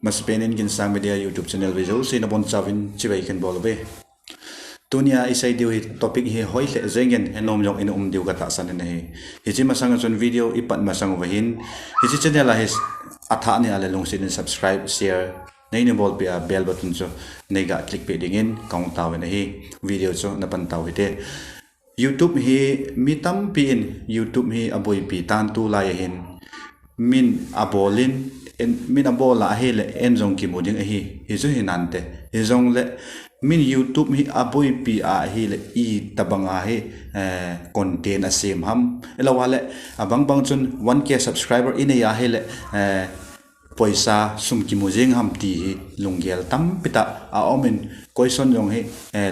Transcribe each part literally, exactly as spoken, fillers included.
Masapen in Ginsang Media YouTube channel vea jouse nabonchauvin chibai kahin bol uve. Tunia isei diu hi topic hi hoilheh jengin henom jong ina um diu katahsan in ahi. Hiche masanga chun video ipat masang uva hin, hiche channel a hi athah nia le lungset in subscribe, share, neina bolpeh a bell button chu neiga click peh dingin kahung taovin ahi. Video chu napan tau hite. YouTube hi mi tampi in YouTube hi aboipi tan tulai ahin, min abol in, min abol a ahile en jong kimu ding ahi, hichu hinante. Hijongle min YouTube hi aboipi a ahile itobang a hi content asem ham, ahilou le abang bang chun one K subscriber inei a ahile poisa sum kimu jeng ham ti hi lunggel tampi tah aumin, question jong hi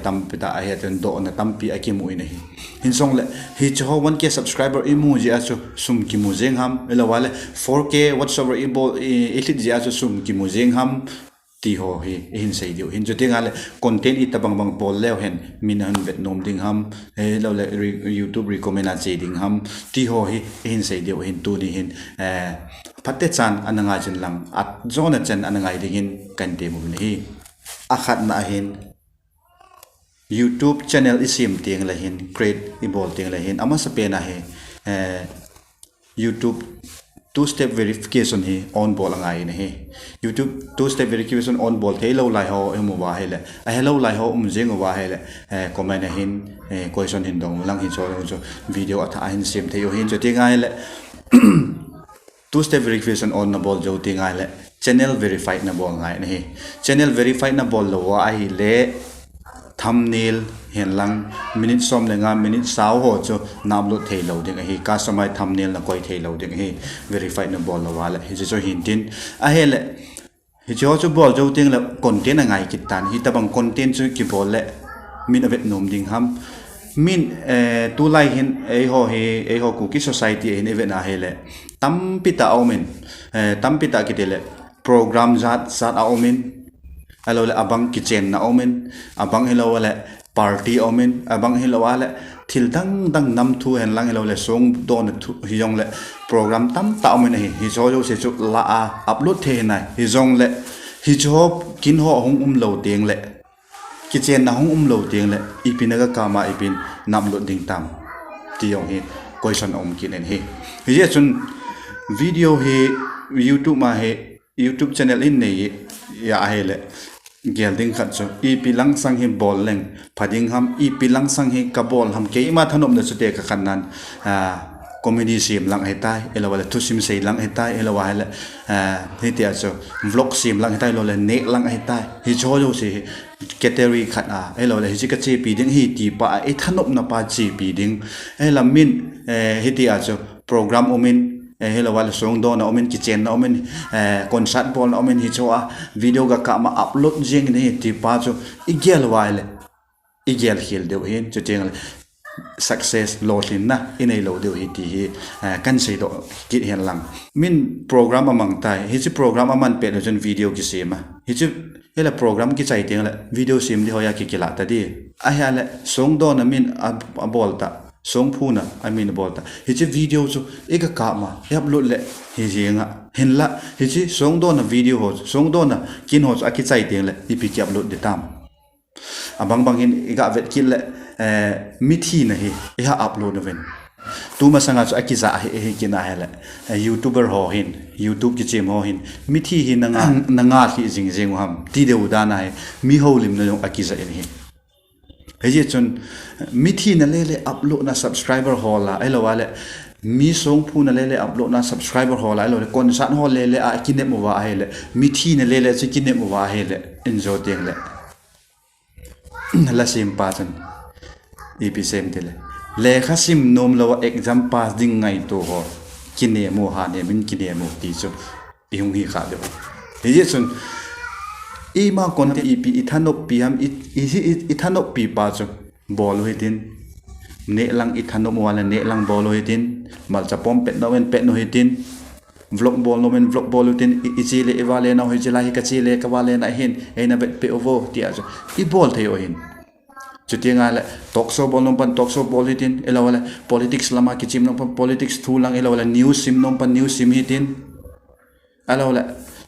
tampi tah ahi, atin dohna tampi akimu in ahi. Hijongle hiche ho one K subscriber imu jeh a chu sum kimu jeng ham, ahilou le four K whatsoever ibol, ilhit jeh a chu sum kimu jeng ham, ti ho hi ihin sei diu hin. Chuteng le content itobang bang bol leu hen min ahin vet nom ding ham, ahilou le YouTube recommend a che ding ham, ti ho hi ihin sei diu hin. Tuni hin phatechan ana ngai chan lang, ajona chan ana ngai dingin kahin temmu ahi. Akhatna ahin, YouTube channel isem tengle hin, create ibol tengle hin, amasapen a hi YouTube two step verification hi on bol angai in ahi. YouTube two step verification on bol theilou lai ho imu uva ahile, ahelou lai ho um jeng uva ahile, comment a hin question hin dong lang, hiche ho chu video athah a hin sem thei u hin. Chuteng le two step verification on nabol jou teng le channel verified nabol ngai in ahi. Channel verified nabol lou uva ahile thumbnail henlang minute som le nga, minute sao ho chu na upload theilou ding ahi. Customize thumbnail nakoi theilou ding ahi, verified nabol lou uva le. Hiche chu hintin, ahile hiche ho chu bol jou tengle content angai kit tan. Hitobang content chu kibol le min avet nom ding ham? Min tulai hin eiho hi, eiho Kuki society a hin ivet a ahile tampi tah aumin, tampi tah kitile program jat jat aumin, ahilou le abang kichenna aumin, abang hilou le party aumin, abang hilou le thil dang dang, nam thu henlang hilou le songdohna thu hijongle program tamtah aumin ahi. Hiche ho jouse chu la a upload thei hinai. Hijongle hiche ho kin ho hung umlou tengle, kichenna hung umlou tengle ipi naga kap a ipi na upload ding tam, ti jong hi question aum kit in ahi. Hijeh chun video hi YouTube a hi, YouTube channel inei a ahile gel ding khat chu ipi langsang hi bol leng pha ding ham, ipi langsang hi kabol ham. Keima thanopna chute kakhatnan comedy sem lang ahitai, ahilou le thusim sei lang ahitai, ahilou le hitia chu vlog sem lang ahitai, ahilou le neh lang ahitai. Hiche ho jouse hi category khat a, ahilou le hiche kachepi ding ahi ti pa a ithanopna pa chepi ding. Ahile min hitia chu program umin, ahilou le songdohna umin, kichenna umin, concert bolna umin, hiche ho a video ga kap a upload jeng in ahi ti pa chu igel uva ahile, igel khel diu hin. Chuteng le success, lolhinna inei lou diu ahi ti hi kahin seidoh kit hen lang. Min program amang tai, hiche program aman pet u chun video kisem a, hiche, ahile program kichai tengle video sem di hoiya kikilah ta di. Ahile songdohna min abol ta, songphuna amin abol ta, hiche video chu iga kap a i upload le hijeng a, hinla hiche songdohna video ho, songdohna kin ho chu akichai tengle ipi ki upload di tam? Abang bang hin iga vet kit le mithina hi iha upload uvin, tumasanga chu akija hi, hi kina ahile YouTuber ho hin, YouTube kichem ho hin mithi hi nanga, nanga lhi jing jeng u ham ti deu dan ahi. Mi houlimna jong akija in ahi. Hijeh chun mithina lele upload na, subscriber hol a, ahilou le mi songphuna lele upload na, subscriber hol a, ahilou le concert hol lele a kinep uva ahile, mithina lele chu kinep uva ahile, injo tengle la sem pa chun ipi sem tile, lekha sim nom louva exam pass ding ngaito ho kinem u, ha nem in kinem u ti chu ihung hi kha diu. Hijeh chun ima content ipi ithanoppi ham, i, i, i, ithanoppi pa chu bol u hitin, neh lang ithanop uva le neh lang bol u hitin, malcha pom pet nom in pet u hitin, vlog bol nom in vlog bol u hitin, i, iche le iva le nau hiche lai hi kache le kava le na hin eina vetpeh uvo tia chu ibol thei u ahin. Chuteng le talk show bol nom pan talk show bol hitin, ahilou le politics lama kichem nom pan politics thu lang, ahilou le news sim nom pan news sim hitin, ahilou le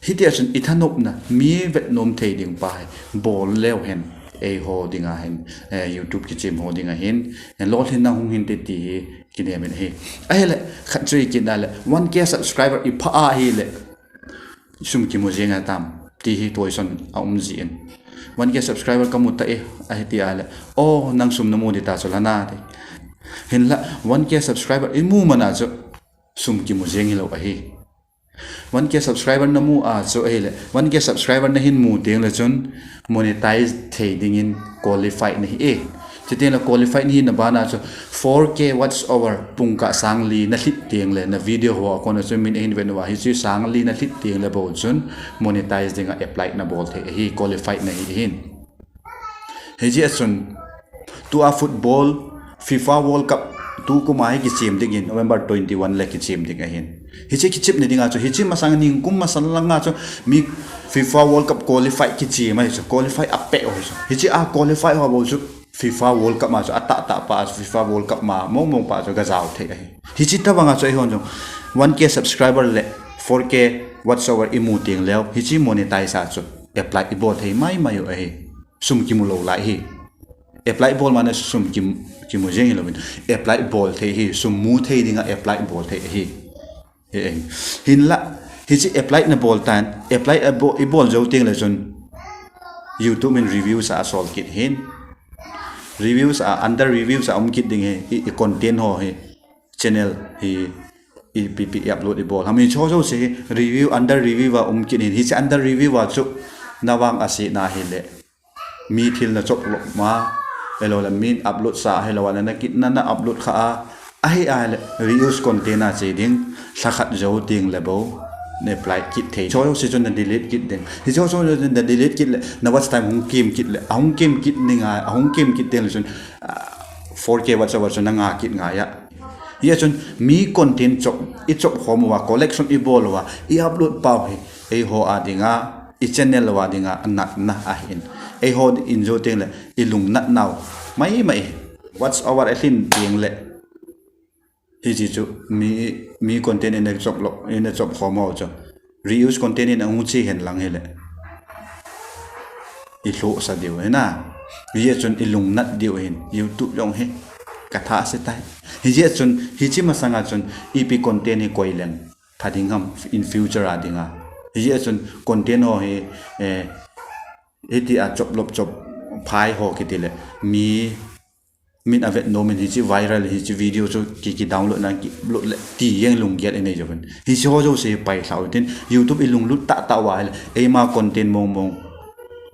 Hitia chun i thanopna mi vetnom thei ding pa hi bol leu hen, eiho dinga hin, eh, YouTube kichem ho dinga hin, eh, lolhinna hung hinte ti hi kinem in ahi. Ahile, khat chu i kit na le, one K subscriber i pha ahile, sum kimu jeng a tam, ti hi tuition a um jin. One K subscriber ka mu ta e, ahi ti a le, "Oh, nang sum na mu di ta chu la na," ti. Hinla, one K subscriber i mu man a chu, sum kimu jeng hilou ahi. One K subscriber na mu a chu ahile, one K subscriber na hin mu teng le chun monetize thei dingin qualify na hi e. Chuteng le qualify na hina bana chu four K watch hour pungkah sang li na lhit teng le na video ho a kona chu min ahin vet uva, hichu sang li na lhit teng le bou chun monetize dinga apply na bol thei ahi, qualify na hi hin. Hijeh a chun, tua football, FIFA World Cup, tu kum a hi kichem dingin, November twenty-one le kichem ding ahin. Hiche kichem na dinga chu, hiche masang ningkum masang langa chu, mi FIFA World Cup qualify kichem ahi chu, qualify a pe ahi chu. Hiche a qualify ho bou chu, FIFA World Cup ma chu, atah tah pa chu, FIFA World Cup ma, mong mong pa chu, gajao thei ahi. Hiche tabanga chu, eihon chu, one K subscriber le four K watch hour i mu teng leu, hiche monetize a chu, apply i bol thei mai mai u ahi. Sum kimu lou lai hi. Apply bol mana sum kim, kimu jeng hilou in. Apply bol thei hi, sum mu thei dinga apply bol thei hi. Hi, hi. Hinla, hiche apply na bol tan, apply a bo-, i bol jou teng le chun YouTube in reviews a sol kit hin. Reviews a, under reviews a um kit ding hi, i, i content ho hi. Channel hi, i pi pi i upload i bol. Ham hicho jouse hi, review, under review a um kit hin. Hiche under review a chu, na vang a si na hile. Mi thil na chop lop ma, hello le min upload sa, hello le na kit na na upload kha a, ahi a le reuse content a che ding, lha khat jou teng le bou, na apply kit thei. Hicho jouse chun na delete kit ding. Hicho jouse chun na delete kit le, na watch time hung kim kit le, a hung kim kit ning a, a hung kim kit teng le chun, ah, four K watch hour chun na nga kit ngai a. Hijeh chun mi content chop, i chop khom uva, collection i bol uva, i upload pau hi, eiho a dinga, i channel uva dinga, natna ahin. Eiho in jou teng le, i lung nat nau. Mai mai. Watch hour a lhin teng le. Hiche chu, mi, mi content in a chop lou, in a chop khom u chu. Reuse content in a hung che hen lang hile. I lhoh sa diu hina. Hijeh chun i lung nat diu hin. YouTube jong hi. Ka tha se tai. Hijeh chun hiche masanga chun ipi content hi koi leng. Pha ding ham in future a dinga. Hijeh chun content ho hi, eh, hiti a chop lop chop phai ho kiti le. Mi Min a vet nom in hiche viral hiche video chu ki, ki download na ki upload le ti jeng lunggel i nei jouvin. Hiche ho jouse pai lhau tin YouTube i lunglut tah tah uva hile. Eima content mong mong.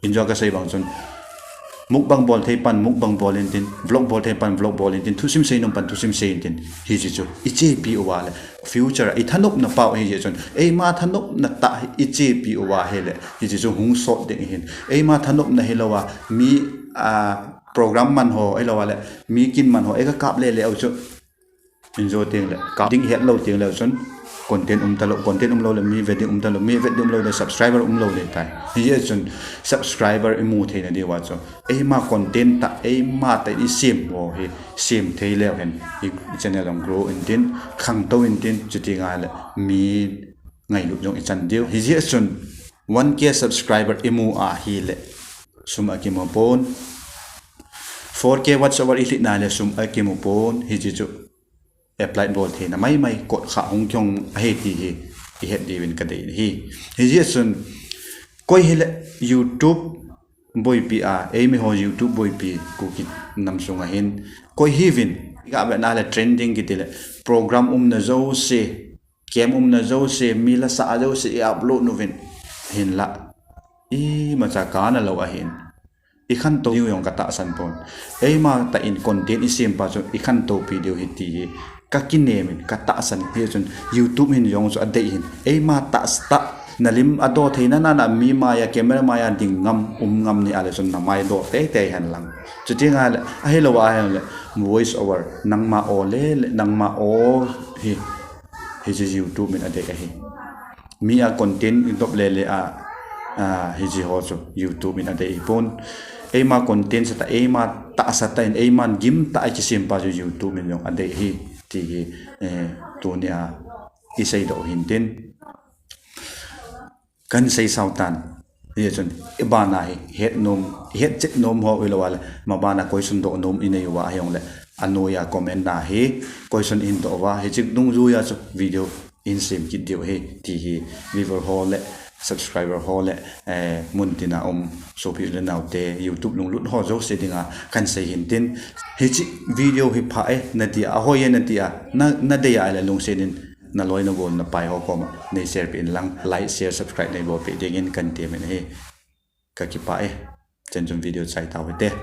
Injo ka sei bang chun. Mukbang bol thei pan mukbang bol in tin. Vlog bol thei pan vlog bol in tin. Thusim sei nom pan thusim sei in tin. Hiche chu. I chepi uva le. Future i thanopna pau hiche chun. Eima thanopna tah i chepi uva hile. Hiche chu hung sot ding hin. Eima thanopna hilou a. Mi a program man ho, ahilou le, mi kin man ho, ei ka kap le le u chu. Injo teng le, kap ding het lou teng le chun, content um talou, content um lou le, mi vet ding um talou, mi vet ding um lou le, subscriber um lou le tai. Hijeh chun, subscriber i mu thei na diu a chu. Eima content tah, eima tah i sem ho hi, sem thei leu hen, i channel jong grow in tin, khangtou in tin, chuti ngai le, mi ngailut jong i chan diu. Hijeh chun, one K subscriber i mu a hile, sum a kimu pon. Four K watch hour i lhit na le sum a kimu pon, hiche chu apply bol theina mai mai kot kha hung kiong ahi ti hi i het diuvin ka dei hi. Hijeh chun koi hile YouTube boipi a, eimi ho YouTube boipi Kuki nam sunga hin koi hiuvin, i ga vet na le trending kiti le program umna jouse, camp umna jouse, mi la sa jouse i upload uvin hinla. Imacha kana lou ahin. I khantou diu jong ka tahsan pon. Eima tah in content i sem pa chu i khantou pi diu hi ti hi. Ka kinem in, ka tahsan hi chun YouTube hin jong chu a dei hin. Eima tah tah na lim a do thei na na na mi maiya camera maiya ding ngam um ngam ni a le chun na mai do tei tei hen lang. Chuti ngai le, ahilou a hen le, voice over, nangma o le le, nangma o hi. Hiche YouTube min a dei ahi. Mi a content i dop le le a, a, hiche ho chu YouTube min a dei pon. Eima content sa tah, eima tahsa tah in, eima gim tah a kisem pa chu YouTube min jong a dei hi. Ti hi, eh, tuni a i sei doh hin tin. Kahin seisao tan. Hichun, ibana hi, het nom, het chet nom ho ilou a le, mabana question doh nom inei uva hijongle, anoiya comment na hi, question ihin doh uva, hiche dungjuiya chu video ihin sem kit diu ahi, ti hi, viewer ho le, subscriber ho le, eh, muntina um, sopi le naote, YouTube lunglut ho jouse dinga, kahin sei hin tin, hiche video hi pha e, nati a, ahoi e nati a, na, nadei a le lungset in, naloi nagol napai ho koma, nei share peh in lang, like, share, subscribe nei bol peh dingin kahin temin ahi. Kakipah e. Chen chun video chai tau hite.